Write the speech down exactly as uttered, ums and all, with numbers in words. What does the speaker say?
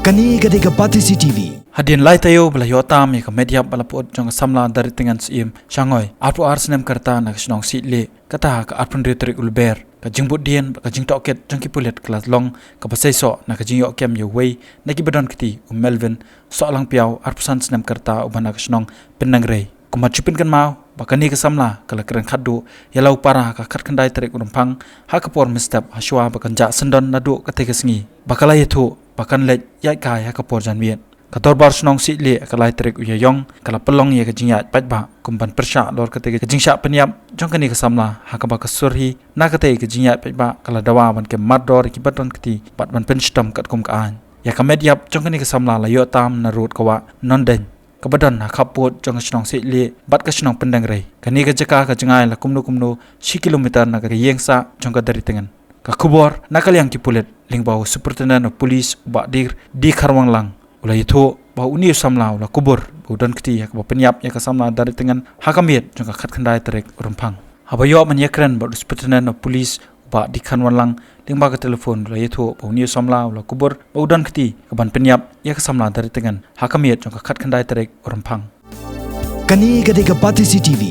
Kane ka dei ka Batesi TV. Hadien lai taïew ba la ïoh tam ïa ka met ïap ba la pyut jong ka samla Darityngen Syiem Shangoi, arphew ar snem ka rta, na ka shnong Siejlieh, kata ha ka arphew hynriew tarik u Lber, ka jingbuddien bad ka jingtohkit jong ki pulit ka la long kaba seisoh na ka jingïoh kem ïa uwei na kiba don kti, u Melvin Sohlangpiaw, arphew san snem ka rta, uba na ka shnong Pyndengrei. Kumba shu pynkynmaw ba kane ka samla ka la kren khatduh ïa la u para ha ka khatkhyndai tarik u Rymphang, ha ka por mynstep, hashwa ba kan jah syndon naduh katei ka sngi, ba ka la ïathuh ba kan leit ïaid kai ha ka por janmiet. Ka dorbar shnong Siejlieh ha ka lai tarik u Ïaïong ka la pynlong ïa ka jingïaid paidbah kum ban pyrshah halor katei ka jingshah pynïap jong kane ka samla, ha kaba ka sur hi na katei ka jingïaid paidbah ka la dawa ban kem mardor ïa kiba don kti bad ban pynshitom katkum ka aiñ. Ïa ka met ïap jong kane ka samla la ïoh tam na rud ka wah Nongdeiñ, kaba don ha khappud jong ka shnong Siejlieh bad ka shnong Pyndengrei. Kane ka jaka ka jngai la kumno kumno shi kilometer na ka ïing sah jong ka Darityngen. Ka khubor na ka liang ki pulit, lyngba u Superintendent of Police u Bah D, D Kharwanglang, u la ïathuh ba une u samla u la kubur ba u don kti ha kaba pynïap ïa ka samla Darityngen ha ka miet jong ka khatkhyndai tarik u Rymphang. Haba ïoh ban ïakren bad u Superintendent of Police u Bah D Kharwanglang lyngba ka telephone, u la ïathuh ba une u samla u la kubur ba u don kti ha kaban pynïap ïa ka samla Darityngen ha ka miet jong ka khatkhyndai tarik u Rymphang. Kane ka dei ka Batesi TV.